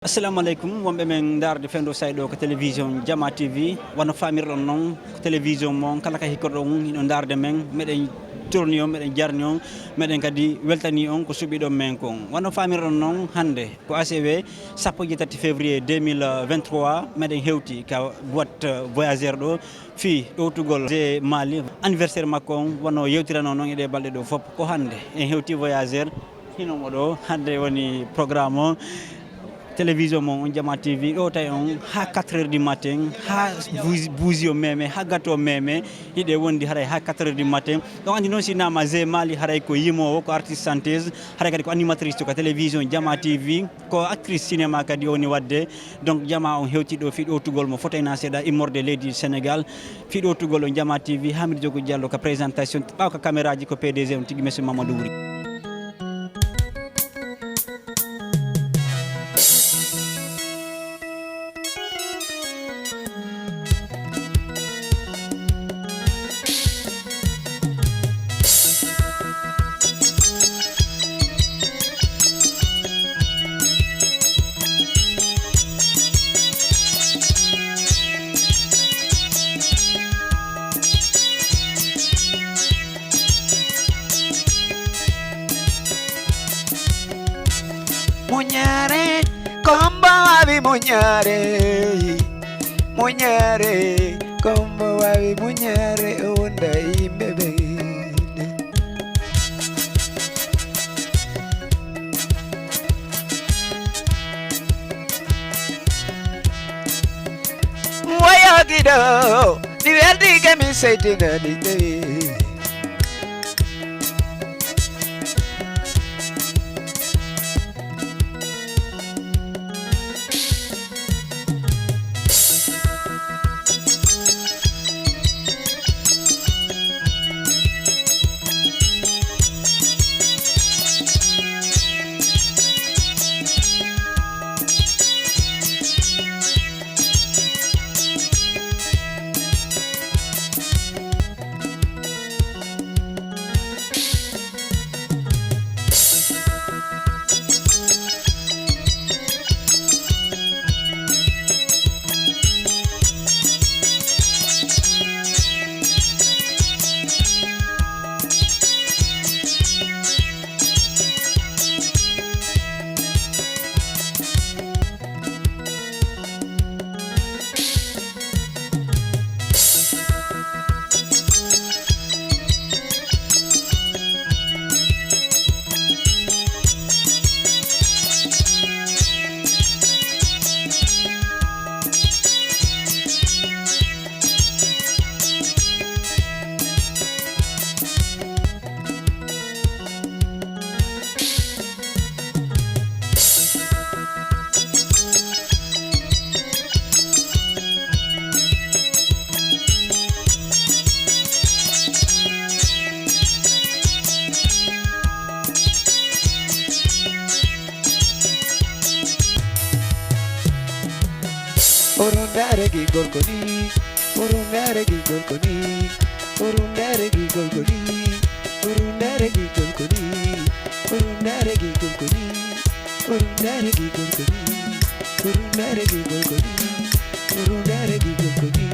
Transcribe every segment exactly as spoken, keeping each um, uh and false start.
Assalamu aleykum, wonɓe men ndaarde fewndo sayɗo ko télévision Jama T V. Wano faamirɗon non, ko télévision mon, kala ka hikkorɗon, hino ndaarde men, meɗen torni on, meɗen jarni on, meɗen kadi weltani on ko suɓiɗon men kon. Wano faamirɗon non, hannde ko asewe sappo e jeetati février deux mille vingt-trois, meɗen hewti ka boîte voyageur ɗo, fii ɗowtugol Zé Mali, anniversaire makko on, wano yewtirano non e ɗee balɗe ɗo fof. Ko hannde en hewti voyageur, hino mo ɗo, hannde woni programme o. Télévision mon on Jama T V, ɗo tawi on haa quatre heures du matin, haa buusi, buusi o meme, haa gato o meme, hiɗe wondi haray haa quatre heures du matin. Ɗon anndi noon si naama Zé Mali haray ko yimoowo, ko artiste chanteuse, haray kadi ko animatrice to ka télévision Jama T V, ko actrice cinéma kadi o woni waɗde. Donc Jama on hewti ɗo fii ɗowtugol mo fotayna seeɗa immorde leydi Sénégal, fii ɗowtugol on Jama T V, Hamidou Diogo Diallo ka présentation, ɓaawo ka caméraji ko P D G on tigi, monsieur Mamadou Wuri. Muñere, kombo wawi muñere. Muñere, kombo wawi muñere, o wonda e yimɓe ɓe. Woyo giɗo, mi weldike, mi seytinani ɗe. Orundare gi gorko ni, orundare gi gorko ni, orundare gi gorko ni, orundare gi gorko ni, orundare gi gorko ni, orundare gi gorko ni, orundare gi gorko ni, orundare gi gorko ni.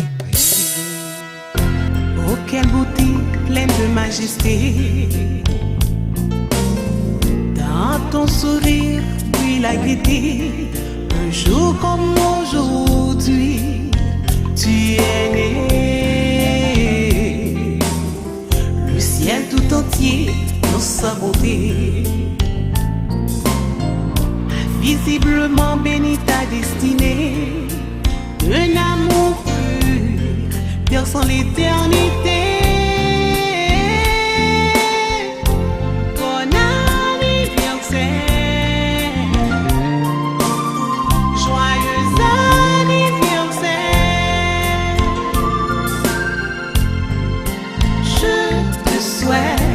Oh, quelle beauté pleine de majesté. Dans ton sourire, puis la gaieté. Un jour comme aujourd'hui, tu es né. Le ciel tout entier dans sa beauté a visiblement béni ta destinée. Un amour pur versant l'éternité. Bon anniversaire, joyeux anniversaire. Je te souhaite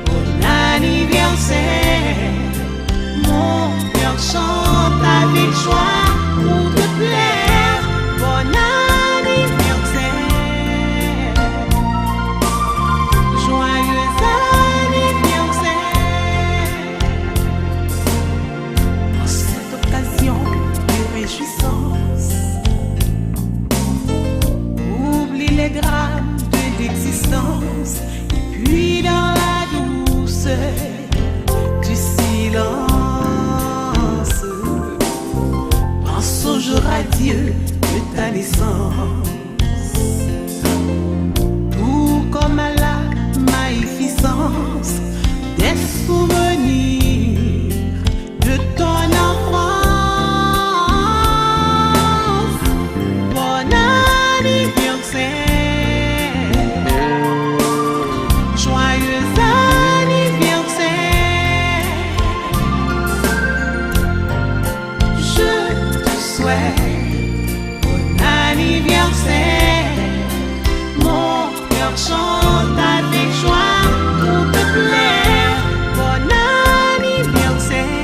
bon anniversaire. Mon cœur chante avec joie pour te plaire. Bon anniversaire. puissance. Oublie les drames de l'existence et puis dans la douceur du silence, pense au jour à Dieu de ta naissance. Tout comme à la magnificence des souvenirs de ton enfance. Bon anniversaire, joyeux anniversaire. Je te souhaite bon anniversaire. Mon cœur chante avec joie pour te plaire. Bon anniversaire.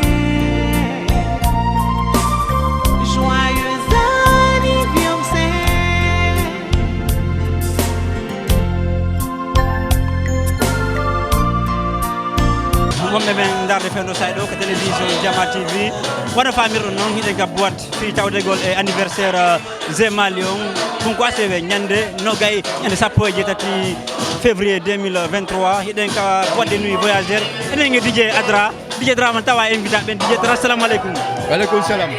Joyeux anniversaire. Wonɓe men ndaarde fewndo saay ɗo ko télévision Jama T V. Wano faamirɗon non, hiɗen ka boîte fii tawdegol e anniversaire, euh, Zé Mali on. Ɗum ko asewe ñande nogay, ñande sappo e jeetati février deux mille vingt-trois. Hiɗen ka boîte de nuit Voyageur. Enen e D J Adra. D J Dramé tawa invita ɓen. D J Dramé, assalamu aleykum. Wa aleykum salam.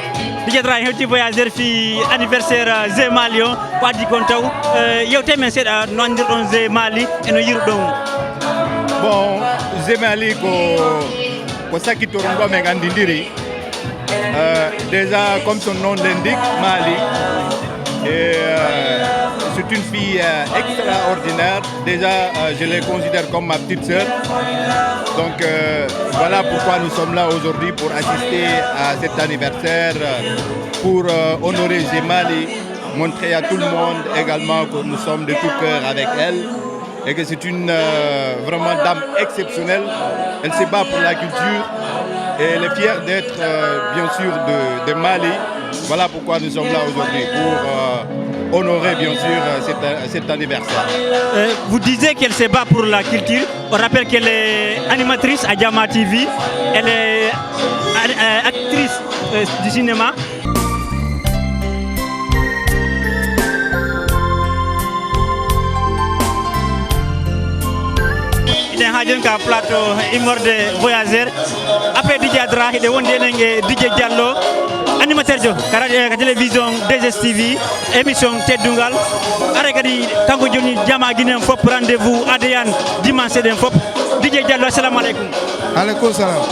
D J Dramé, hewti Voyageur fi anniversaire, euh, Zé Mali on. Ko addi kon taw, euh, yewte men seeɗa no anndirɗon Zé Mali e no yiruɗon. Bon, Zé Mali ko, ko sakkitto ɗum ɗo men anndindiri. Euh, déjà, comme son nom l'indique, Mali. Et, euh, c'est une fille, euh, extraordinaire. Déjà, euh, je les considère comme ma petite sœur. Donc, euh, voilà pourquoi nous sommes là aujourd'hui pour assister à cet anniversaire, euh, pour, euh, honorer Zé Mali, montrer à tout le monde également que nous sommes de tout cœur avec elle et que c'est une, euh, vraiment dame exceptionnelle. Elle se bat pour la culture et elle est fière d'être, euh, bien sûr, de, de Mali. Voilà pourquoi nous sommes là aujourd'hui, pour, euh, honorer, bien sûr, euh, cet, euh, cet anniversaire. Euh, vous disiez qu'elle se bat pour la culture. On rappelle qu'elle est animatrice à Jama T V. Elle est a-, euh, actrice, euh, du cinéma. Hiɗen haa jooni ka plateau immorde Voyageur. Après D J Adra, hiɗen wondi enen e D J Diallo, animateur jo ka radio, ka télévision deux S T V, émission Teddungal. Aray kadi kanko joni Jama Guinée en fop, rendez-vous Adéane dimanche eɗen fop. D J Diallo, assalamu aleykum. Aleykum salam.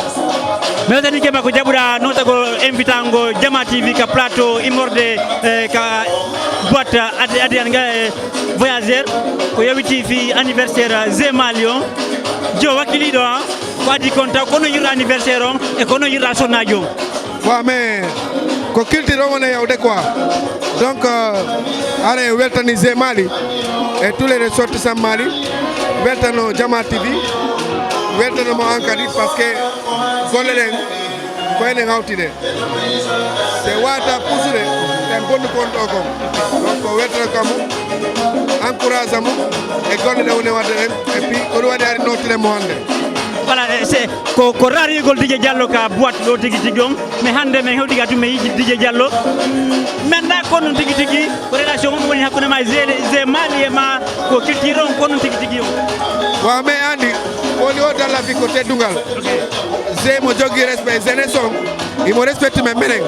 Mi weltanike ma ko jaɓuɗa notagol invitango Jama T V ka plateau immorde, eh, ka boîte Ad-, Adéane nga, eh, Voyageur, ko yowiti fi anniversaire Zé Mali on. Jo wakkiliɗo an, ko addi kon taw, kono yiɗa anniversaire on, e kono yiɗa sonnaaji on. Wa, mais ko culture on woni yawde quoi. Donc, euh, aray weltani Zé Mali et tous les ressortissants Mali. Weltano Jama T V. Weltano mo an kadi parce que golle ɗen ko enen hawti ɗe. Se wata pusude, en bonnu kon ɗo kon. Donc, ko weltano kamu, encourage mo, e golle ɗe woni wadde ɗen. Et puis, ko ɗum waɗi ari nottiren mo hannde. Voilà, eh, c'est ko, ko rarirgol D J Diallo ka boîte ɗo tigi tigi on. Mais hannde men hewti ka tun, men yiɗi D J Diallo. Mm, men na ko non tigi tigi, ko relation on woni hakkunde ma Zé, Zé Mali e ma, ko culture on, ko non tigi tigi on. Wa, mais andi, au niveau de la vie ko teddungal. Zé mo jogii respect jeunesse on, imo respecte men menen.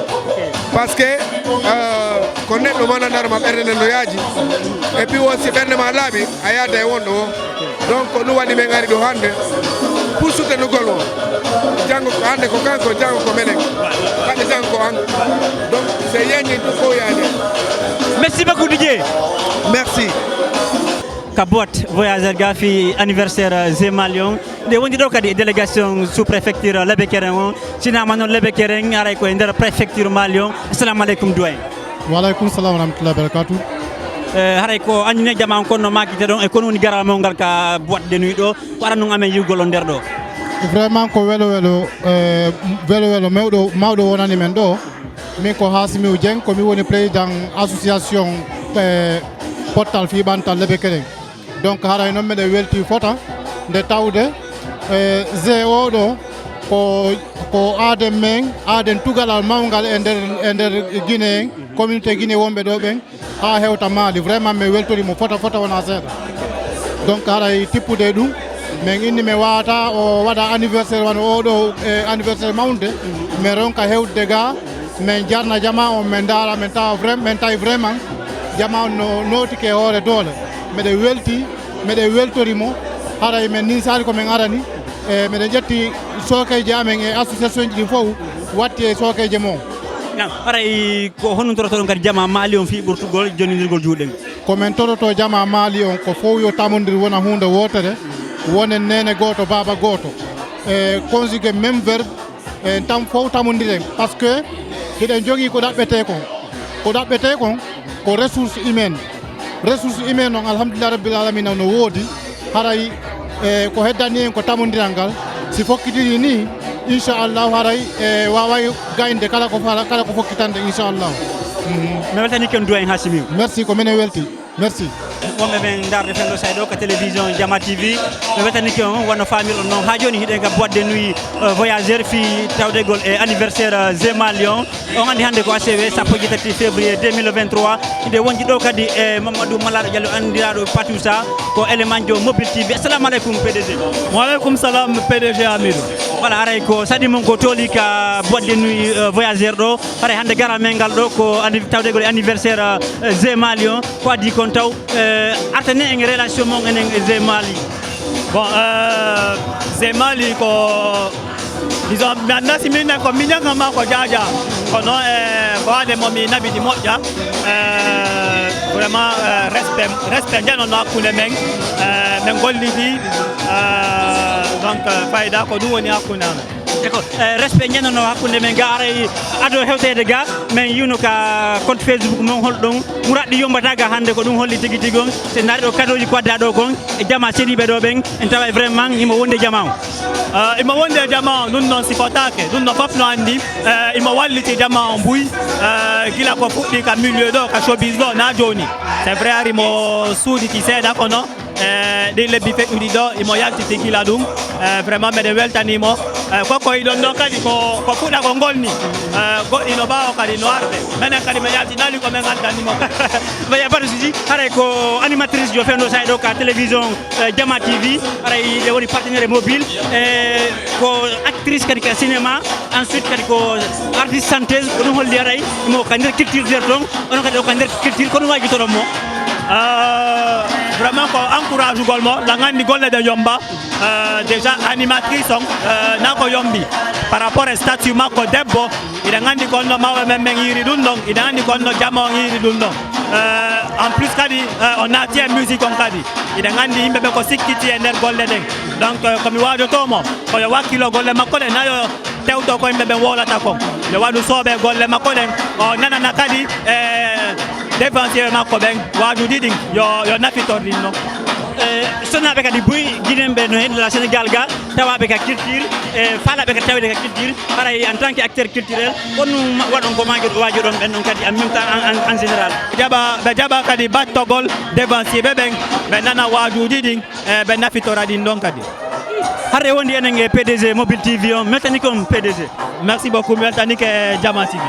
Parce que, euh, ko neɗɗo mo nanndata ma ɓernde nden no yaaji. Et puis aussi ɓernde ma laaɓi, a yaada e wonɗo o. Donc ko ɗum waɗi men ari ɗo hannde pour soutenugol mo. Janngo ko hannde ko kanko, janngo ko menen. Kaɗe janngo ko an. Donc c'est yeñi ɗum fof yaade. Merci beaucoup, D J. Merci. Ka boîte Voyageur ga fi anniversaire, euh, Zé Mali on. Nde wondi ɗo kadi e délégation sous-préfecture Lebekeren on. Sinama noon Lebekeren aray ko e nder préfecture Mali on. Assalamu aleykum, doyen. Wa aleykum salam wa rahmatullahi wa barakatuh. Eh, haray ko anndine jama on kono no maakite ɗon, e kono woni garal mawgal ka boîte de nuit ɗo, ko aran non amen yiwgol on nder ɗo. Vraiment ko welo welo, eh, welo welo mawɗo, mawɗo wonani men ɗo. Min ko Hasimiu Dieng, ko mi woni président association, eh, Pottal fii Ɓantal Lebekeren. Donc haray non meɗen welti fota nde tawde, eh, Zé o ɗo Ko, ko aaden men, aaden tugalal mawngal e nder, e nder Guinée en, communauté Guinée wonɓe ɗo ɓen, haa hewta Mali. Vraiment, min weltori mo fota fota wonaa seeɗa. Donc, haray tippude e ɗum, min inni min wawata o waɗa anniversaire wano oo ɗoo, e anniversaire mawnde, min ronka hewtude ga, min jarna jamaa on, min ndaara, min tawa vraim-, min tawi vraiment jamaa on no nootike e hoore doole. Miɗen welti, miɗen weltori mo, haray min ninsaali ko min arani, e miɗen ƴetti sookeeji amen e association ji ɗin fof watti e sookeeji mon. Naam, haray ko honno torotoɗon kadi jamaa Mali on fii ɓurtugol jonnindirgol juuɗe? Ko min toroto jamaa Mali on ko fof yo tamondir wona huunde wootere, wonen neene gooto, baaba gooto. E conjuguer même verbe, en tan fof tamondiren, parce que hiɗen jogii ko ɗaɓɓetee kon. Ko ɗaɓɓetee kon ko ressource humaine. Ressource humaine on, alhamdulillah rabbil alamina, no woodi. Haray, e, ko heddani en ko tamondiral ngal. Si fokkitirii nii, inchallahu, haray, e, waaway gaynude kala ko fala-, kala ko fokkitande, inchallahu. Mhm. Mi weltanike on, Duwayen Hasimi. Merci, ko minen welti. Merci. Wonɓe men ndaarde fenndo say ɗo ka télévision Jama T V. Mi weltanike on wano faamirɗon non. Haa jooni hiɗen ka boîte de nuit, euh, voyageur fii tawdegol e anniversaire, euh, Zema Lion. On anndi hannde ko asewe sappo e jeetati février deux mille vingt-trois. Hiɗen wonji ɗo kadi e Mamadou Malaaɗo Diallo anndiraaɗo Patou Sa, ko élément jo Mobile T V. Assalamu aleykum, P D G. Wa aleykum salam, P D G Amidou. Voilà, haray ko saɗi mon ko tooli ka boîte de nuit, euh, voyageur ɗo. Haray hannde garal men ngal ɗo ko anni-, tawdegol e anniversaire, euh, Zema Lion. Ko adii kon taw, eh, artane en relation mon enen e Zema Lion? Bon, eh, Zema Lion ko, disons, mi anndaa si minen ko miñan ma ko jaaja. Kono, eh, ko waade mo mi naɓidi moƴƴa. Eh, vraiment, eh, respect, respect njanano hakkunde men. Eh, men gollidi, eh, donc, eh, fayda ko ɗum woni hakkunde amen. Eko, eh, respect njanano hakkunde men ga, aray ado hewteede ga, men yiwno ka compte Facebook mon, hol ɗon muraɗɗi yombata ga hannde, ko ɗum holli tigi tigi on. Se ndaari ɗo kadooji ko adda ɗo kon, e jama seniiɓe ɗo ɓen, en taway vraiment himo wondi e jama on. Eh, himo wondi e jama on, ɗum non sifotaake, ɗum no fof no anndi, eh, himo walliti jama on buy, eh, gila ko fuɗɗi ka milieu ɗo, ka showbiz ɗo, na jooni. C'est vrai, ari mo suuditi seeɗa kono, eh, ɗin lebbi feƴƴuɗi ɗo, imo yaltiti gila ɗum. Eh, vraiment, meɗen weltanii mo. Eh, ko ko yiɗon ɗon kadi ko, ko fuɗɗagol ngol ni. Eh, goɗɗi no ɓaawo kadi no arde. Menen kadi men yaltinaali ko men addani mo. Mais y a pas de souci. Haray ko animatrice jo fenndo say ɗo ka télévision, eh, Jama T V. Haray ɗe woni partenaire mobile. Eh, ko actrice kadi ka cinéma. Ensuite kadi ko artiste chanteuse. Ko ɗum holli haray mo ka nder culture nder ton. Onon kadi o ka nder culture, ko ɗum waajitoɗon mo? Euh, vraiment ko encourage ugol mo, la nganndi golle ɗe yomba. Euh, déjà animatrice on, euh, na ko yombi. Par rapport e statut makko debbo, iɗen nganndi ko onno mawɓe men men yiiri ɗum ɗon, iɗen nganndi ko onno jama on yiiri ɗum ɗon. Euh, en plus kadi, euh, o naati e musique on kadi. Iɗen nganndi yimɓe ɓe ko sikkiti e nder golle ɗen. Donc, euh, ko mi waajoto mo, ko yo wakkilo golle makko ɗen, na yo tewto ko yimɓe ɓen wowlata kon. Yo waɗu sooɓe golle makko ɗen. O nanana kadi, e défenseur makko ɓen, waajuuji ɗin, yo, yo nafitor ɗin non. E, sonnaaɓe kadi buy, Guinéen ɓe no hen la Sénégal ga, tawaaɓe ka culture, e faalaaɓe kadi taweede ka culture, haray en tant que acteur culturel, honno ma-, waɗon ko maajo-, waajoɗon ɓen non kadi en même temps en, en, en général? Jaɓa, ɓe jaɓa kadi battogol défenseur ɓe ɓen, ɓe nana waajuuji ɗin. E ɓe nafitora ɗin ɗon kadi. Hare wondi enen e P D G Mobile T V on, mi weltanike on P D G. Merci beaucoup, mi weltanike Jama T V.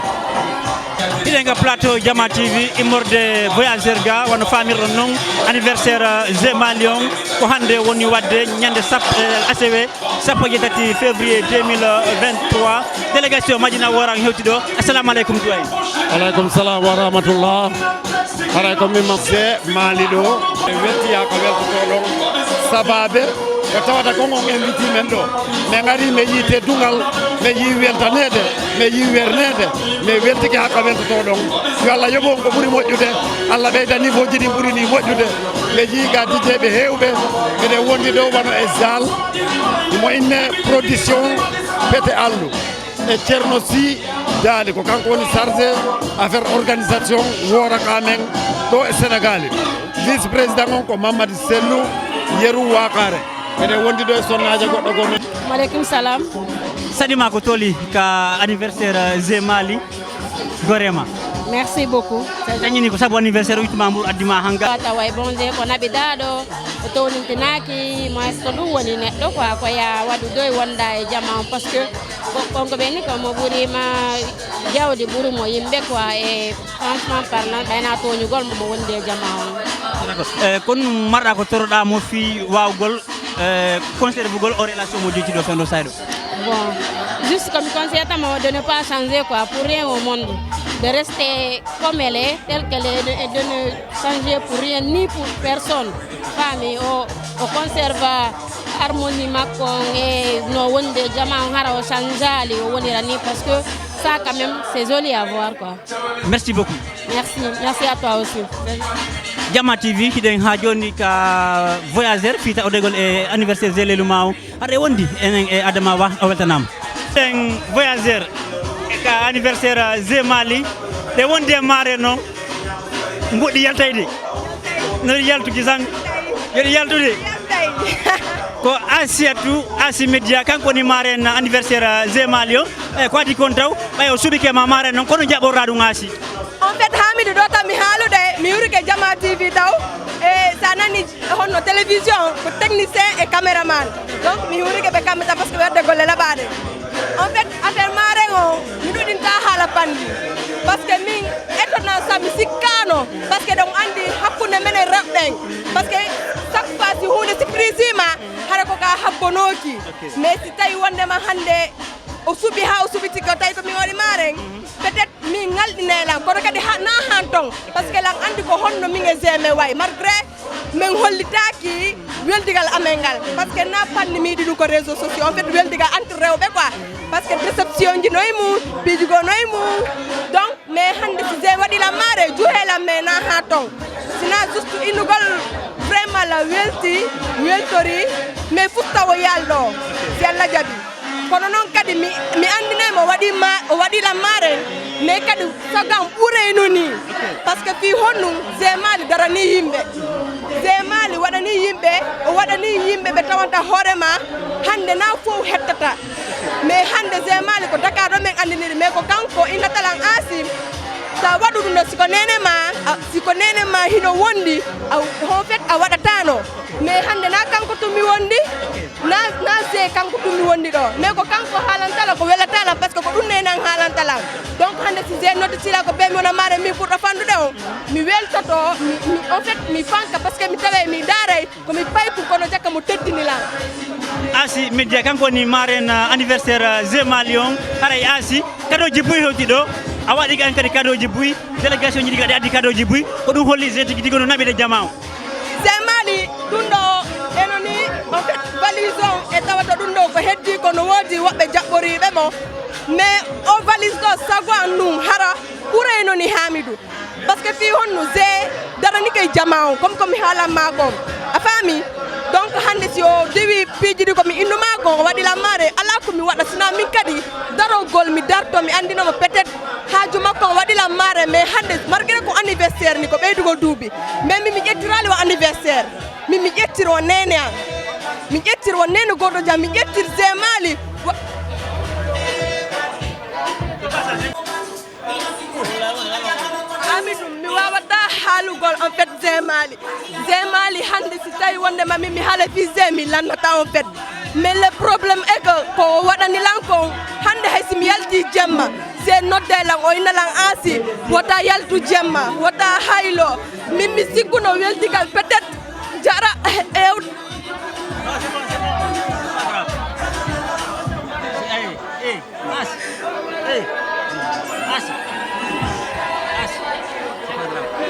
Hiɗen ka plateau Jama T V, immorde voyageur ga, wano faamirɗon non, anniversaire, euh, Zema Lion, ko hannde woni waɗde ñande sap-, euh, asewe, sappo e jeetati février deux mille vingt-trois. Délégation Madina Woran hewti ɗo. Assalamu aleykum, Duway. Aleykum salam wa rahmatullah. Haray ko min ma-, se Mali ɗo. E weltiyaa ka weltotoo ɗon. Sabaabe ko tawata kon on inviti men ɗo. Min ngari, min yii teddungal, min yii weltaneede, min yii werneede, min weltike haa ka weltotoo ɗon. Yo Allah yoɓu on ko ɓuri moƴƴude. Allah ɓeyda niveau ji ɗin ɓuri nii moƴƴude. Min yii ga dijeeɓe heewɓe. Miɗen wondi ɗo wano e Zal. Mo inne production Pete Allu. E Ceerno Sy Daali, ko kanko woni chargé affaire organisation wooraka men ɗo e Sénégal. Vice président on ko Mamadou Sellou, Yeru Wakare. Eɗen wondi ɗo e sonnaajo goɗɗo gono. Maaleykum salam. Saɗi ma ko toli ka anniversaire, euh, Zé Mali. Gorema. Merci beaucoup. Sa ƴañini ko sabu anniversaire o ittuma mbuur addi ma hanga. Tawa e bonze ko naɓi daɗo, o townintinaaki, moins ko ɗum woni neɗɗo quoi, ko ya waɗu doy wonda e jama on, parce que ko, on ko ɓe ni ko mo ɓuri ma jawdi ɓuri mo yimɓe quoi, e franchement parlant, ɓayna toñugol mo, mo wondi e jama on. D'accord. Eh, kono marɗa ko toroɗa mo fii wawgol, eh, conservugol o relation mo jejjiɗo fewndo sayɗo? Bon, juste comme conseil tamo de ne pas changer quoi, pour rien au monde, de rester comme elle est, telle qu'elle est, et de ne changer pour rien, ni pour personne. Famille, o, o conserve harmonie makko on e no wonde jama on, hara o changeali, o wonira ni, parce que ça quand même, c'est joli à voir quoi. Merci beaucoup. Merci, merci à toi aussi. Jama T V, hiɗen haa jooni ka Voyageur, fii taƴoygol e anniversaire Zé Leluma on. Haɗe wondi enen e Adama Wa, o weltanaama. En Voyageur, e ka anniversaire, uh, Zé Mali, ɗe wondi e maare no mbuɗi yaltayde. No ɗi yaltuki sang, yo ɗi yaltude. Ko Asiatou, Asi Media, kanko woni maare en anniversaire, uh, Zé Mali o. E ko adii kon taw, ɓay o suɓike ma maare non, kono jaɓorɗa ɗum Asi? En fait, Hamidou, ɗo tan mi haalude, mi yurike Jama T V taw. E sa nani honno télévision, ko technicien e caméraman. Donc, mi hurike ɓe kamɓe tan, parce que ɓe wadde golle laɓaɗe. En fait, affaire maren o, mi ɗuɗinta haala panndi. Parce que min, étonnant sa, mi sikkaano. Parce que ɗon anndi hakkunde menen rewɓe ɓen. Parce que chaque fois si huunde surprise ma, hara ko ka habbonooki. Mais si tawi wondema hannde o suɓi haa o suɓiti ko tawi ko min waɗi maren, peut-être min ŋalɗinay lan, kono kadi ha, na han ton, parce que lan anndi ko honno min e Zé men wayi, malgré min hollitaaki weldigal amen ngal, parce que na panni mi yiɗi ɗum ko réseaux sociaux, en fait weldigal entre rewɓe quoi, parce que déception ji no e mum, piiji goo no e mum, donc mais hannde si Zé waɗi lan mare, juhe lan mais na ha ton, sina juste innugol vraiment la welti, weltori, mais fustawo yalɗo, si Allah jaɓi. Kono non kadi mi, mi anndinay mo waɗi ma, o waɗi lan maren, mais kadi sago an ɓuray no nii. Parce que fii honɗun Zé Mali daranii yimɓe. Zé Mali waɗanii yimɓe, o waɗanii yimɓe ɓe tawanta hoore ma hannde na fow hettata. Mais hannde Zé Mali ko Dakar ɗo men anndiniri, mais ko kanko innata lan Asi. Sa waɗu ɗum ɗo, si ko neene ma, a, si ko neene ma hino wondi, a, en fait a waɗataano. Mais hannde na kanko tun mi wondi, na, na Zé kanko tun mi wondi ɗo. Mais ko kanko haalanta lan, ko welata lan, parce que ko ɗum neene an haalanta lan. Donc hannde si Zé nodditira ko ɓe mi wona mare, min ɓurɗo fanɗude on, mi weltoto, mi, mi, en fait, mi fanka, parce que mi taway, mi daaray, ko mi payku, kono jaka mo teddini lan. Asi Media, kanko woni maren, uh, anniversaire, uh, Zé Mali on. Haray Asi, kadooji buy hewti ɗo. A waɗi kan kadi kadooji buy. Délégation ji ɗi kadi addi kadooji buy. Ko ɗum holli Zé tigi tigi no naɓi ɗe jama on. Zé Mali, ɗum ɗo, eno ni, en fait, valise on, e tawata ɗum ɗo ko heddi ko no woodi woɓɓe jaɓɓoriiɓe mo. Mais o valise ɗo, sago an ɗum, hara ɓurayno ni Hamidou. Parce que fii honno Zé daranike jama on, comme ko mi haalan maa kon. A faami? Donc hannde si o diwi piiji ɗi ko mi innu maa kon, o waɗi lan maare, alaa ko mi waɗa, sinaa min kadi darogol, mi darto, mi anndino mo peut-être haaju makko on waɗi lan maare, mais hannde, malgré ko anniversaire ni, ko ɓeydugol duuɓi, mais min mi ƴettiraali o anniversaire. Min mi ƴettiri o neene an. Mi ƴettiri o neene gooto jam, mi ƴettiri Zé Mali. Wa- Amidou, mi waawataa haalugol, en fait, Zé Mali. Zé Mali, hannde, si tawi wonde ma min mi haala fii Zé, mi lannataa, en fait. Mais le problème est que ko o waɗani lan kon, hannde hay si mi yaltii jemma, Zé nodday lan, o inna lan Asi, wota yaltu jemma, wota haylo. Min mi sikkuno weldigal, peut-être, jara, ew-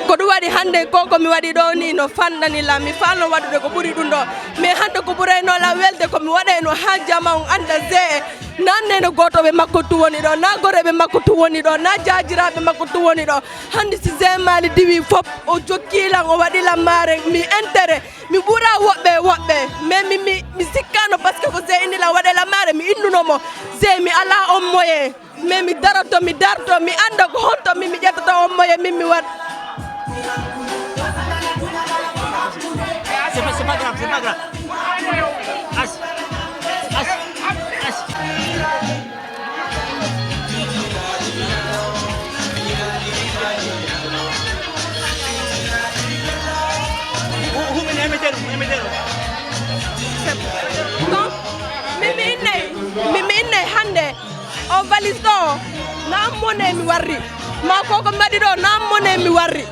Ko ɗum waɗi hannde ko, ko mi waɗi ɗo ni no fanɗani lan, mi faano waɗude ko ɓuri ɗum ɗo. Mais hannde ko ɓurayno lan welde ko mi waɗayno haa jama on annda Zé. Na neene gooto ɓe makko tun woni ɗo, na goreeɓe makko tun woni ɗo, na jaajiraaɓe makko tun woni ɗo. Hannde si Zé Mali diwi fof, o jokki lan, o waɗi lan maare, mi intérêt. Mi ɓura woɓɓe e woɓɓe, mais mi, mi, mi sikkaano parce que ko Zé inni lan waɗe lan maare, mi innuno mo. Zé, mi alaa on moyen, mais mi daroto, mi darto, mi annda ko honto min mi ƴettata on moyen, min mi waɗa. C'est pas, c'est pas grave, c'est pas grave. As, as, as. Donc, mi, mi innay, mi, mi innay hannde o valise ɗoo, na am mone mi warri. Ma ko ko mi waɗi ɗoo, na am mone mi warri.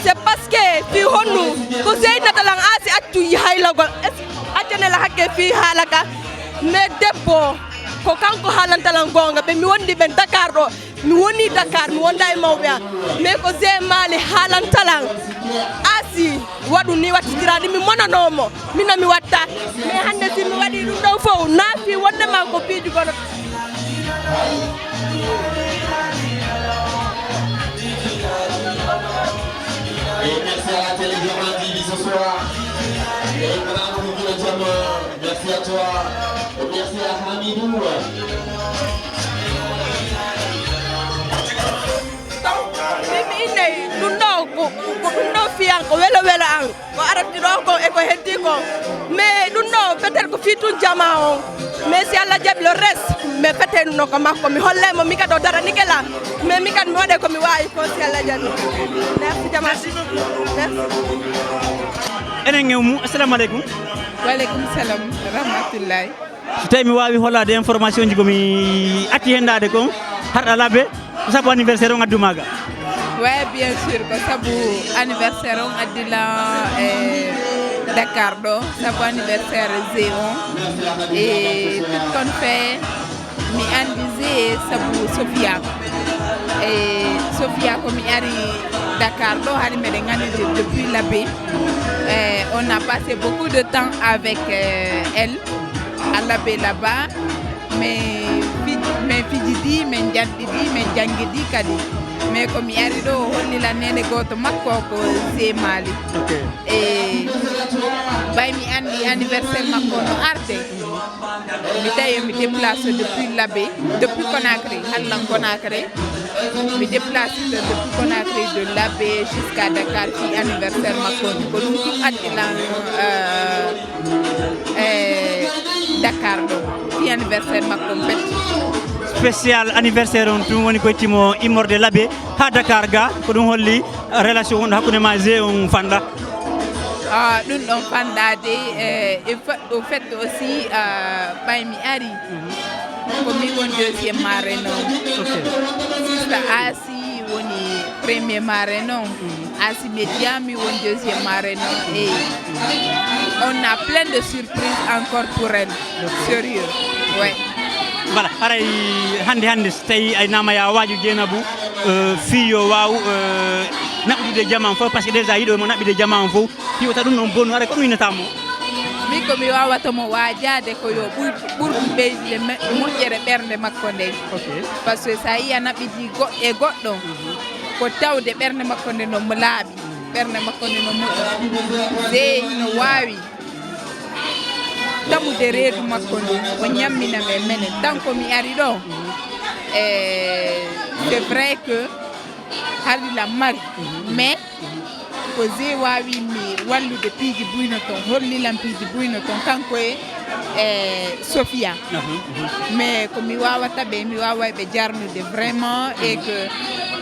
C'est parce que fii honnu, ko Zeynata lan aasi accu haylagol. Es-, accane la hakke fii haala ka. Mais debbo, ko kanko haalanta lan goonga. Ɓe mi wondi ɓen Dakar ɗoo. Mi woni Dakar, mi wonda e mawɓe an. Mais ko Zé Mali haalanta lan. Asi, waɗu ni wattitiraani, mi monanoo mo. Mina mi watta. Mais hannde si mi waɗi ɗum ɗon fof, naafi wonde ma ko piiji gono. Et merci à la télévision T V ce soir. Et bravo, Madame. Merci à toi. Merci à Hamidou. Mi, mi innay ɗum ɗo ko, ko, ko ɗum ɗo fiyan ko welo welo an. Ko arati ɗo ko e ko heddi ko. Mais ɗum ɗo peut-être ko fii tun jama on. Mais si Allah jaɓi le reste, mais fete no ko makko. Mi holle mo mi kadi o daranike la. Mais mi kadi mi waɗe ko mi waawi ko si Allah jaɓi. Merci jama. Merci. Enen e mu, assalamu aleykum. Wa aleykum salam, rahmatullahi. So tawi mi waawi hollaade information ji ko mi acci henndaade kon, harɗa labbe, ko sabu anniversaire on addu maaga. Ouais, bien sûr, ko sabu anniversaire on addi lan e Dakar ɗo, sabu anniversaire Zé on. Et tout compte fait, mi anndi Zé sabu Sofia. E Sofia ko mi ari Dakar ɗo, hari meɗen anndi depuis labbe. Euh, on a passé beaucoup de temps avec euh, elle. Alla be laba min fij- min fijidi, min janɗidi, min janngidi kadi. Mais ko mi ari ɗo o holli lan neene gooto makko ko Zé Mali. E bay mi anndi anniversaire makko no arde, mi tawi mi déplace depuis labe, depuis Conakry, hallan Conakry. Mi déplace depuis Conakry de labe jusqu'à Dakar fii anniversaire makko on. Ko ɗum tun addi lan euh, e Dakar ɗo fii anniversaire makko on pet. Spécial anniversaire on tun woni ko ittimo immorde labe ha Dakar ga, ko ɗum holli relation wonɗo hakkunde ma Zé on fanɗa. Ah, ɗum ɗon fanɗaade e e fa- au fait aussi euh, ɓay mi ari ko mi won deuxième marraine on. Sista Asi woni premier marraine on. Asi Média mi won deuxième marraine on. Et on a plein de surprises encore pour elle. Sérieux. Ouais. Voilà, haray hannde hannde so tawi ay nama ya waaju Jeenabu euh, fii yo waaw euh, naɓɓude jama on fof, parce que déjà yiɗo mo naɓɓude jama on fof. Fii wota ɗum noon bonu, haray ko ɗum innata mo. Min ko mi waawata mo waajaade ko yo ɓur- ɓurdu ɓeydude me- moƴƴere ɓernde makko nden. Par ce que so a yii a naɓɓitii goɗɗo e goɗɗo, ko tawde ɓernde makko nden no laaɓi, ɓernde makko nden no moƴƴi. Zé hino waawi tamude reedu makko ndun, o ñammina men menen. Tan ko mi ari ɗo, e c'est vrai que hari lan mari, mais ko Zé waawi mi wallude piiji buyno ton, holli lan piiji buyno ton, kanko e e Sofia. Mais ko mi waawata ɓe, mi waaway ɓe jarnude vraiment, et que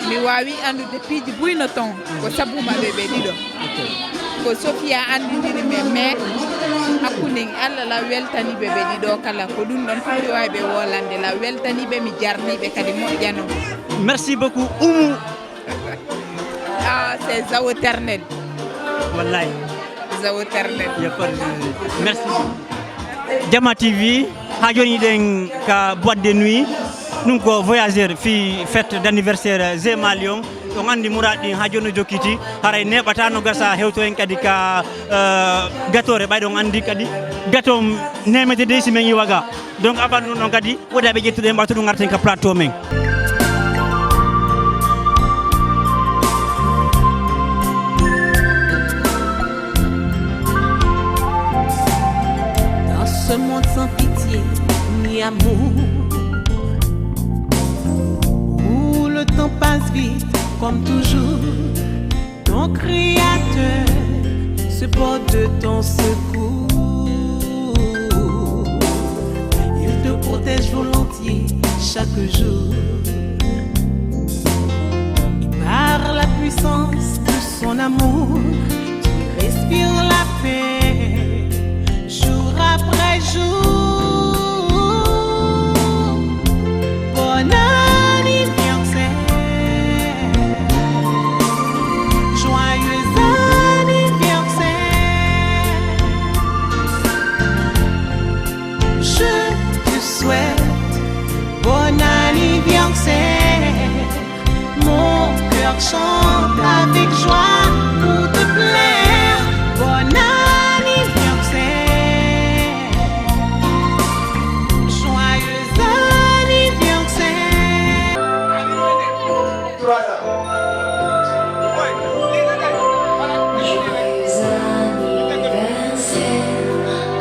mi waawi anndude piiji buyno ton ko sabu maɓɓe ɓe ɗiɗo. Ko Sofia anndindiri men, mais hakkunde en Allah la weltani ɓe ɓe ɗiɗo kala, ko ɗum ɗon tun mi waawi ɓe wolande la weltani ɓe, mi jarni ɓe kadi moƴƴano. Merci beaucoup Oumou. Ah, c'est Zawoternel. Wallahi. Zawoternel. Merci. Jama T V, ha joni ɗen ka boîte de nuit. Ɗum ko voyageur fii fête d'anniversaire Zé Mali on. On anndi muraad ɗin ha joni no jokkiti. Haray neeɓata no gasa hewto en kadi ka euh, gatoore ɓayɗo on anndi kadi gato nemete dey si men iwa ga. Donc avant ɗum ɗon kadi woodi aɓe ƴettuɗen ɓaato ɗum ngarten ka plateau men. Dans ce monde sans pitié ni amour, où le temps passe vite comme toujours, ton créateur se porte de ton secours. Il te protège volontiers chaque jour. Et par la puissance de son amour, tu respires la paix. Chante avec joie pour te plaire. Bon anniversaire. Joyeux anniversaire. Joyeux anniversaire.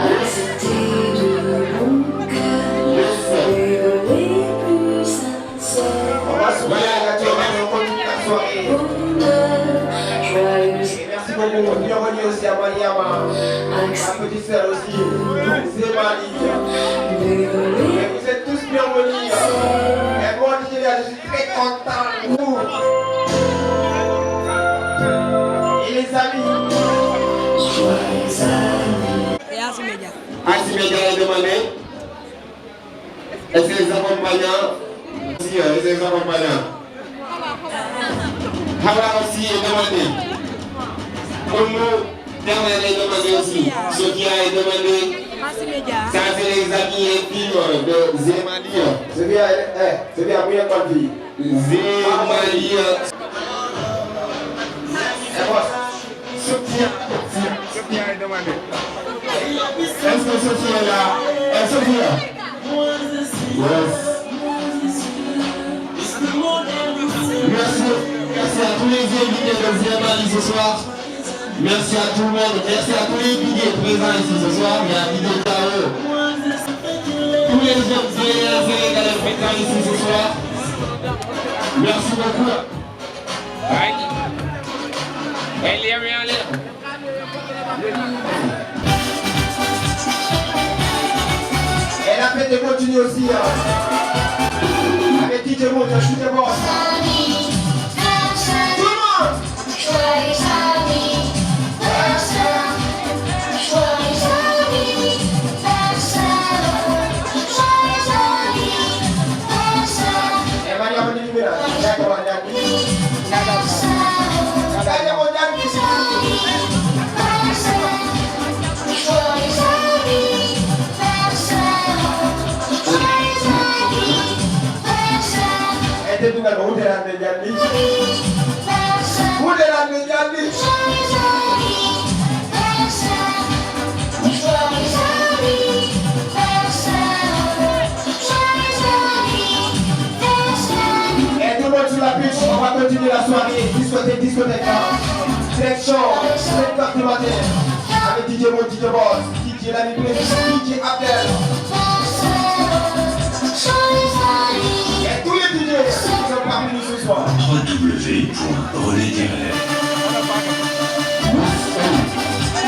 Acceptez de bon cœur les vœux les plus sincères. On va souffler la corde, on continue la soirée. Bonheur, joyeux. Et merci beaucoup. Bienvenue aussi à Mariama, ma petite sœur aussi. C'est Marie. Et vous êtes tous bienvenus. Et moi, je suis très content de vous. Et les amis. Et Asi Média. Asi Média est demandé. Et ses accompagnants. Aussi, euh, et ses accompagnants. Hawa aussi est demandé. Oumou Dramé est demandé aussi. Sophia est demandé. Ça, c'est les amis intimes de Zé Maliya. Sophia, eh, Sophia, muy ak man fii. Zé Maliya. Eh, boss. Sophia, Sophia, Sophia est demandé. Est-ce que Sophia est là? Eh, Sophia. Yes. Merci, merci à tous les invités de Zé Maliya ce soir. Merci à tout le monde. Merci à tous les D J présents ici ce soir. Il y a D J Tao. Tous les autres D J sénégalais présents ici ce soir. Merci beaucoup. Right. Hey, Liam, Liam, Liam. Et la fête continue aussi, hein. Avec D J Mood, D J Boss. Tout le monde. Eh, Maria, on est libéré. D'accord, d'accord. E teddungal o, wuddere an nde jalli. Wuddere an nde jalli. Et tout le monde sur la piste, on va continuer la soirée. Discothèque, discothèque, hein. Direction sept heures du matin. Avec D J Mo, D J Boss, D J Lami Play, D J Abdel. Et tous les D J qui sont parmi nous ce soir. trois W point relais D R F.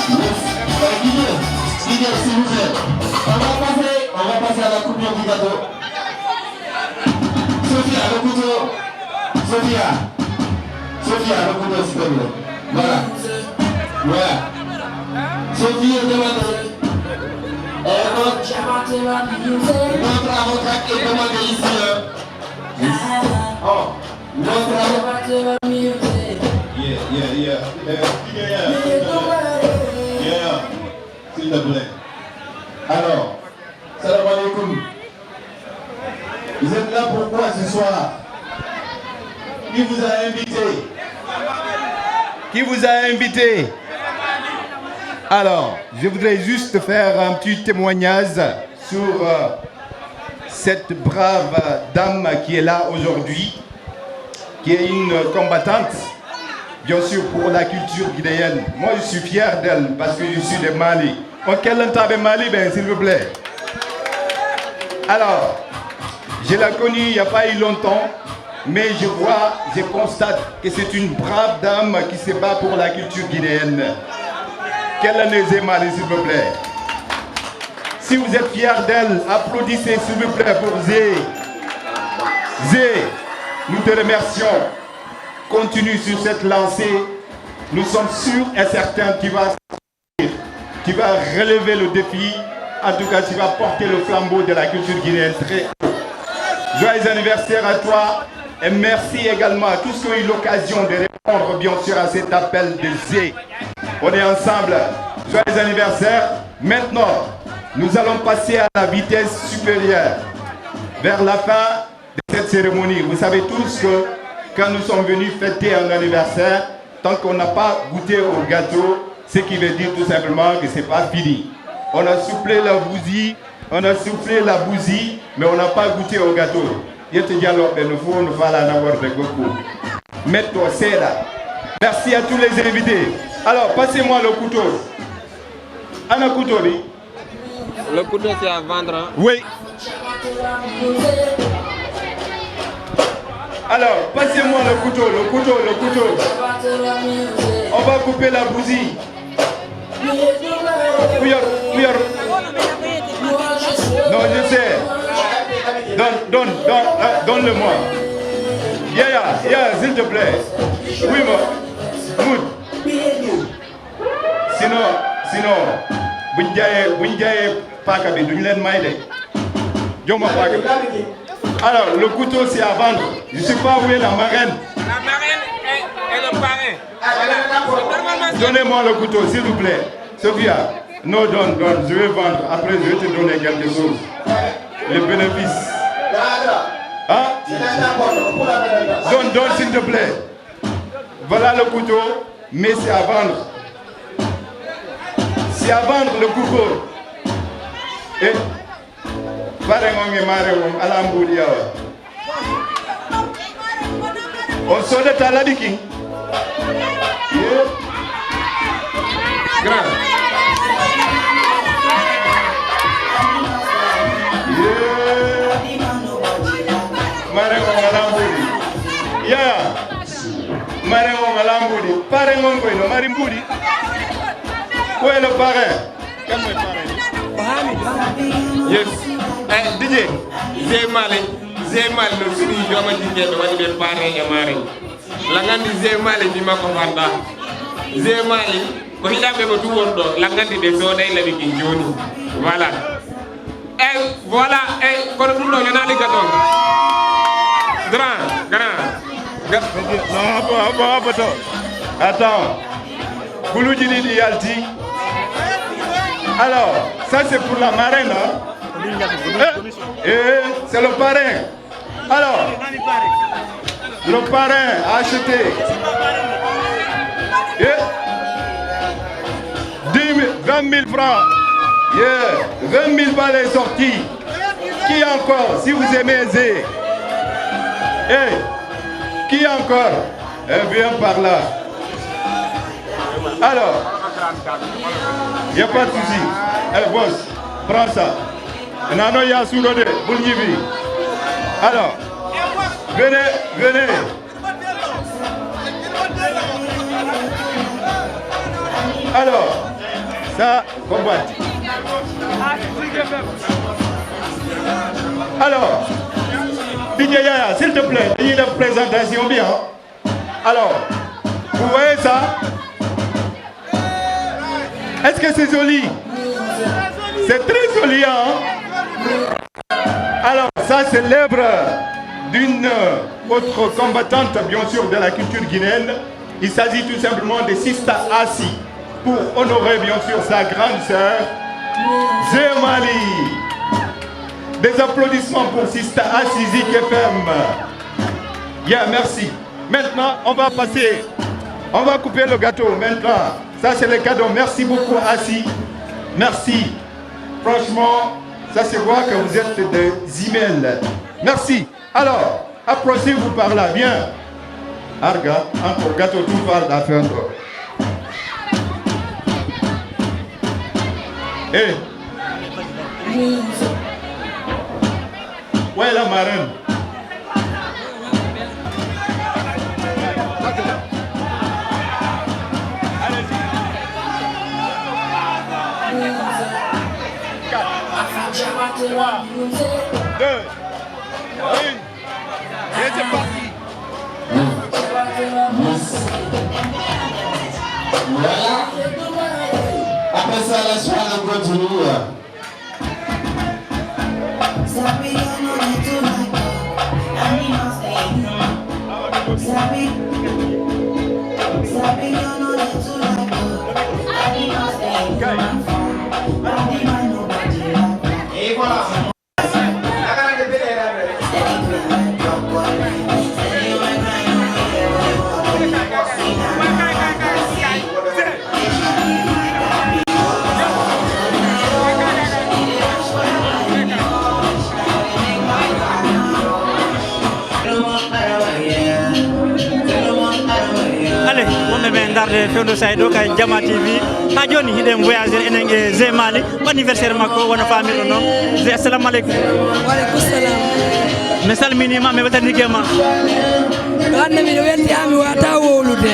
Yes, yes, yes. Euh, D J, D J, s'il vous plaît. On va passer, on va passer à la coupure du gâteau. Sophia, le couteau. Sophia. Sophia, le couteau, s'il te plaît. Voilà. Voilà. Sophia, demande. Euh, notre, notre avocat est demandé ici, hein. Oh. Notre avocat. Yeah, yeah, yeah. Euh, yeah, yeah. Yeah. S'il te plaît. Alors, salam alaikum. Vous êtes là pourquoi ce soir? Qui vous a invité? Qui vous a invité? Alors, je voudrais juste faire un petit témoignage sur, euh, cette brave dame qui est là aujourd'hui, qui est une combattante, bien sûr, pour la culture guinéenne. Moi, je suis fier d'elle parce que je suis de Mali. On kellantaɓe Mali ɓen, s'il vous plaît. Alors, je la connu il y a pas eu longtemps, mais je vois, je constate que c'est une brave dame qui se bat pour la culture guinéenne. Qu'elle en est Mali, s'il vous plaît. Si vous êtes fiers d'elle, applaudissez, s'il vous plaît, pour Zé. Zé, nous te remercions. Continue sur cette lancée. Nous sommes sûrs et certains que tu vas, tu vas relever le défi. En tout cas, tu vas porter le flambeau de la culture guinéenne très haut. Joyeux anniversaire à toi et merci également à tous ceux qui ont eu l'occasion de répondre, bien sûr, à cet appel de Zé. On est ensemble. Joyeux anniversaire. Maintenant, nous allons passer à la vitesse supérieure. Vers la fin de cette cérémonie, vous savez tous que Quand nous sommes venus fêter un anniversaire, tant qu'on n'a pas goûté au gâteau, ce qui veut dire tout simplement que c'est pas fini. On a soufflé la bougie, on a soufflé la bougie, mais on n'a pas goûté au gâteau. Yetto Diallo ɓe no fof no faalaa naworde gokku. Metto seeɗa. Merci à tous les invités. Alors, passez-moi le couteau. Ana couteau bi? Le couteau, c'est à vendre, hein? Oui. Alors, passez-moi le couteau, le couteau, le couteau. On va couper la bougie. Uyor, uyor. Non, je sais. Donne, donne, donne, euh, donne-le-moi. Yeah, yeah, yeah, s'il te plaît. Oui, moi. Mood. Sinon, sinon, buñ jaayee, buñ jaayee paaka bi, duñ leen may de. Jox ma paaka bi. Alors, le couteau, c'est à vendre. Je sais pas où est la marraine. La marraine et, et le parrain. Voilà. C'est normalement ça. Donnez-moi le couteau, s'il vous plaît. Sophia, non, donne, donne, je vais vendre. Après, je vais te donner quelque chose. Le bénéfice. Hein? Donne, donne, s'il te plaît. Voilà le couteau, mais c'est à vendre. C'est à vendre le couteau. Eh, pare ngon e mare ngon, ala mbuuɗi awa. On soodata laɓi kin. Yeah. Grand. Yeah. Mare ngon ala mbuuɗi. Yeah. Mare on alaa mbuuɗi. Pare ngon koy no mari mbuuɗi. Ko e no pare? Kan moy pare? Yes. Eh, D J. Zé Mali. Zé Mali no suɓi jooma jikkeeɓe waɗi ɓe pare e mare. La nganndi Zé Mali mi makko fanda. Zé Mali ko hiɗanɓe mo tu wonɗo. La nganndi ɓe sooday laɓi kin jooni. Voilà. Eh, voilà, eh, kono ɗum ɗo yonani gaton. Grand, grand. Ga- Non, haba, haba, haba to. Attends. Guluji ɗiɗi yalti. Alors, ça c'est pour la marraine, hein? Eh, eh, c'est le parrain. Alors, le parrain a acheté. Eh? Dix mille, vingt mille francs. Yeah. Vingt mille balles est sorti. Qui encore, si vous aimez Zé? Eh, qui encore? Eh, viens par là. Alors, y a pas de souci. Eh, boss, prends ça. Nano ya suuɗo de, bul ñibi. Alors, venez, venez. Alors, ça, combat. Alors, D J Yaya, s'il te plaît, dañuy def présentation bi, hein. Alors, vous voyez ça? Est-ce que c'est joli? C'est très joli, hein? Alors, ça, c'est l'œuvre d'une autre combattante, bien sûr, de la culture guinéenne. Il s'agit tout simplement de Sista Assi, pour honorer, bien sûr, sa grande sœur, Zé Mali. Des applaudissements pour Sista Assi, Zik F M. Bien, merci. Maintenant, on va passer, on va couper le gâteau. Maintenant, ça c'est le cadeau. Merci beaucoup, Assi. Merci. Franchement, ça se voit que vous êtes des jumelles. Merci. Alors, approchez-vous par là. Bien. Arga, encore gâteau tout par la fin. Eh. Où est la marraine? Quatre, trois, deux, une. Et c'est parti. Voilà. Après ça, la soirée continue. Et voilà. Ale, wonɓe men ndaarde fewndo sa'i ɗo ka Jama T V. Haa jooni hiɗen voyager enen e Zé Mali, ko anniversaire makko, wano faamirɗon non. Zé, assalamu aleykum. Wa aleykum salam. Mi salminiima, mi weltaniike ma. Ko hannde miɗo welti, haa mi waawataa wowlude.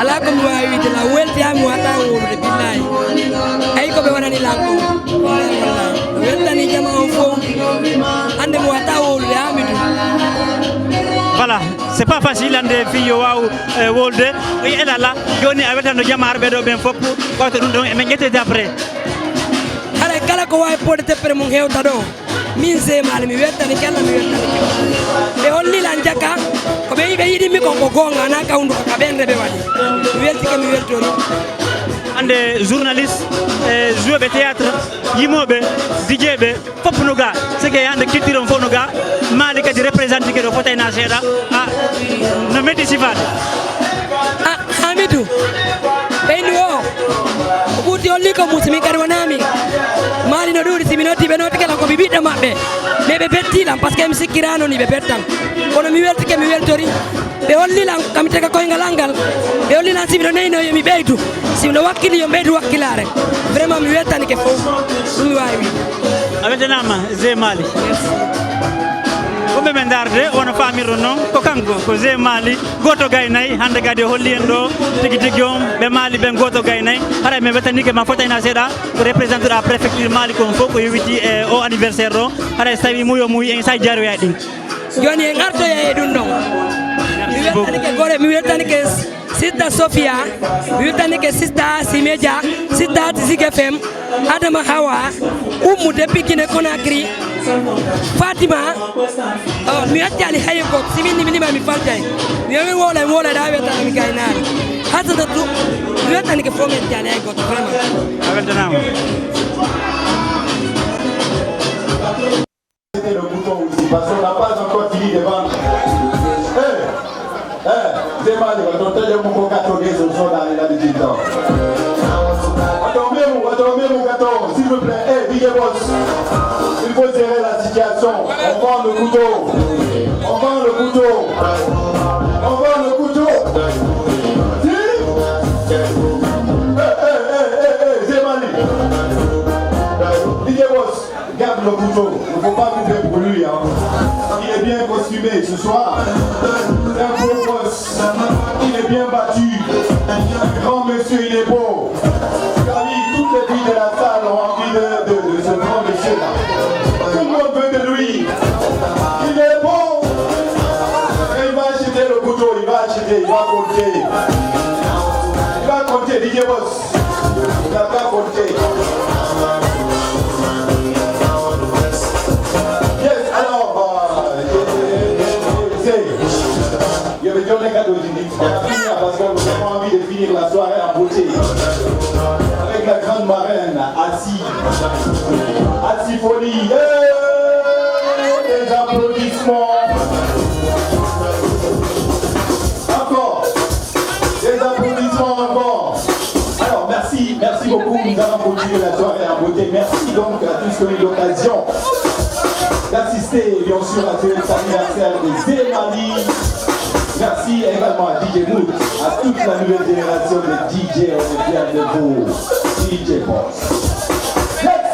Alaa ko mi waawi wiide, la welti, haa mi waawataa wowlude, billaahi. Ayi ko ɓe waɗani lan ko. Billaahi, wallaahi. Mi weltanii jama on fow. Hannde mi waawataa wowlude, haa mi du. Voilà. C'est pas facile hannde fii yo waaw, eh, wolde. E elala, jooni a weltano jama arɓe ɗo ɓen fof, ko to ɗum ɗon, emin ƴettede après. Haray kala ko waawi poɗde teppere mum hewta ɗo, min Zé Mali, mi weltani kala, mi weltani kala. Ɓe holli lan jaka, ko ɓe, ɓe yiɗi mi kon ko goonga, ana ka hunduko ka ɓen reɓe waɗi. Mi weltike, mi weltori. Hannde journaliste, eh, joueɓe théâtre, yimooɓe, D J ɓe, fof no ga, sike hannde culture on fof no ga, Mali kadi représenté ke ɗo fotayna seeɗa, a, no metti sifaade. A, Hamidou, ɓeydu o, o ɓurti holli ko musi, min kadi wonaa min. Mali no ɗuuɗi, si mi noddi ɓe noddi kala ko mi ɓiɗɗo maɓɓe. Mais ɓe betti lan, parce que mi sikkiraano ni ɓe bettan. Kono mi weltike, mi weltori. Ɓe holli lan, kam tega koyngal an ngal. Ɓe holli lan si miɗo neyno yo mi ɓeydu. Si miɗo wakkili yo mi ɓeydu wakkilaare. Vraiment mi weltanike fow. Ɗum mi waawi wiide. A weltanaama, Zé Mali. Merci. Wonɓe men ndaarde, wano faamirɗon non, ko kanko, ko Zé Mali, gooto gay nayi, hannde kadi o holli en ɗo, tigi tigi on, ɓe Mali ɓen gooto gay nayi. Haray mi weltaniike ma fotayna seeɗa, ko représenté ɗo préfecture Mali kon fof, ko yowiti e o anniversaire ɗo. Haray so tawi muuyo muuyi en, sa jaroya ɗin. Jooni en artoya e ɗum ɗon. Mi weltanike gore, mi weltanike Sista Sofia, mi weltanike Sista Simeja, Sista Zik F M, Adama Hawa, Ummu depuis Guinée Conakry, Fatima, oh, mi accaali hay gooto, si min ni mi lima mi faltay. Mi wi'i mi wowla, mi wowla ɗa weltana mi gaynaari. Hasanatu, mi weltanike fof mi accaali hay gooto, vraiment. A weltanaama. C'était le bouton aussi, parce qu'on n'a pas encore fini de vendre. Eh, eh, c'est mal, on t'a dit mon coca tourné sur son dans la digital. Attendez-vous, attendez-vous, gâteau, s'il vous plaît. Eh, D J Boss, il faut gérer la situation. On vend le couteau. On vend le couteau. On vend le couteau. Si? Eh, eh, eh, eh, eh, c'est mal. D J Boss. Garde le couteau, il ne faut pas couper pour lui, hein. Il est bien costumé ce soir. C'est un beau gosse. Il est bien battu. Grand monsieur, il est beau. Camille, toutes les filles de la salle ont envie de, de, de ce grand monsieur-là. Tout le monde veut de lui. Il est beau. Et il va acheter le couteau, il va acheter, il va compter. Il va compter, D J Boss. T'as pas compté. Yes, alors, euh, c'est, il y avait John Lekado, je dis, on va finir parce qu'on n'a pas envie de finir la soirée en beauté. Avec la grande marraine, Assi. Assi Folie. Yeah! Des applaudissements. Encore. Des applaudissements encore. Alors, merci, merci beaucoup. Nous allons continuer la soirée en beauté. Merci donc à tous qui ont eu l'occasion d'assister, bien sûr, à cet anniversaire de Zé Mali. Merci également à D J Mood, à toute la nouvelle génération de D J. On est fiers de vous. D J Boss. Yes!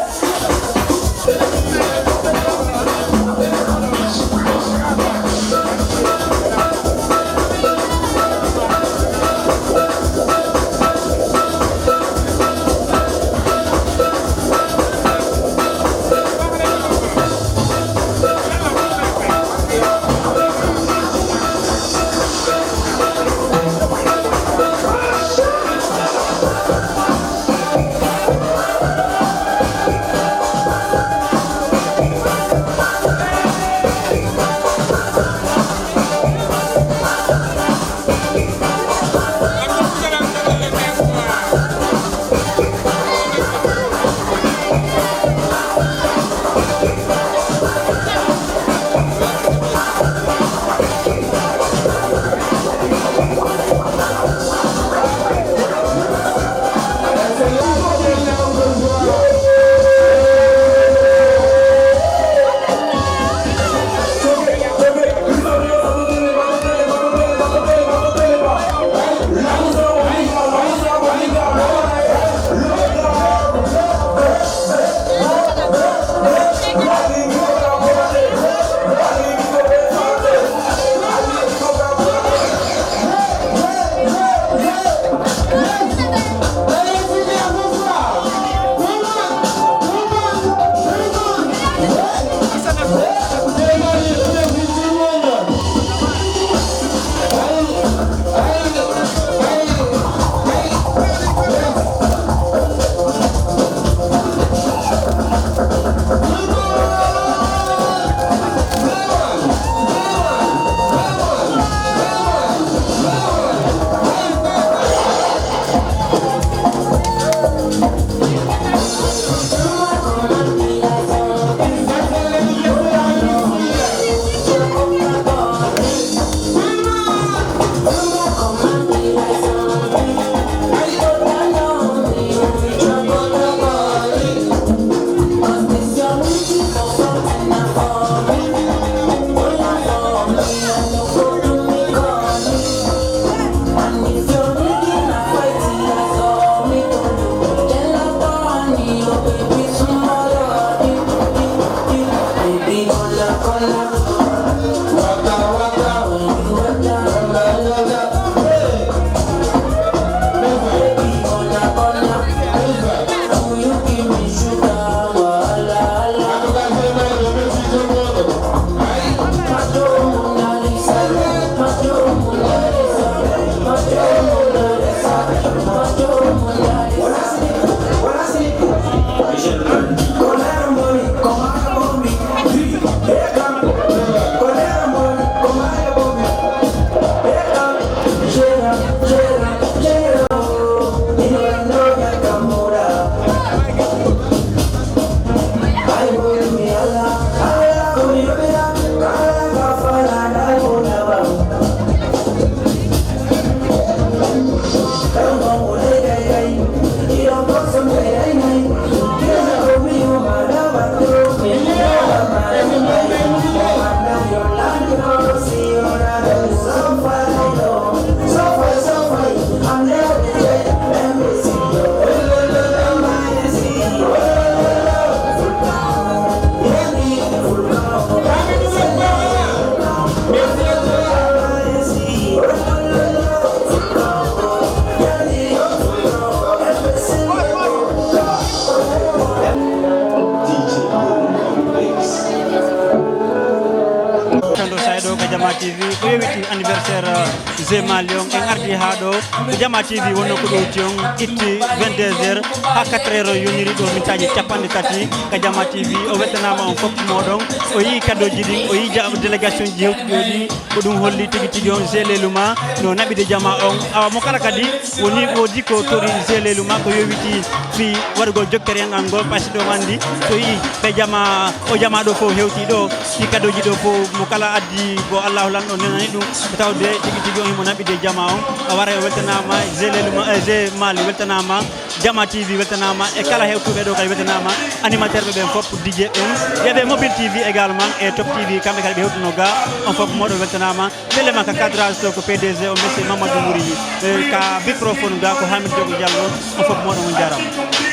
Zema Lion, en ardi haa ɗo ko Jama T V wonno ko ɗowti on, itti vingt-deux heures haa quatre heures yoniri ɗo mintaaji capanɗe tati ka Jama T V. O weltanaama on fof mooɗon, o yii kaddoji ɗin, o yii ja-, délégation ji hewtuɗi o ɗi, ko ɗum holli tigi tigi on Zeleluma no naɓide jama on. Awa mo kala kadi woni woodi ko tori Zeleluma ko yowiti fii waɗugol jokkere enɗan ngol, par ce que ɗo anndi so yii ɓe jama, o jama ɗo fof hewti ɗo, ɗi kaddoji ɗo fof mo kala addi ko Allahu lanɗo nenani ɗum, ko tawde tigi tigi on himo naɓide jama on. A waray o weltanaama, Zeleluma, eh, Ze Mali weltanaama, Jama T V weltanaama, e kala hewtuɓe ɗo kadi weltanaama, animateur ɓe ɓen fof, D J ɓen, yeɓe Mobile T V également, e Top T V, kamɓe kadi ɓe hewtuno ga, on fof mooɗon weltanaama. Pelle ma ka cadrage to ko P D G o, Monsieur Mamadou Mouri, eh, ka microphone ga ko Hamidou Diogo Diallo, on fof mooɗon on jaaraama.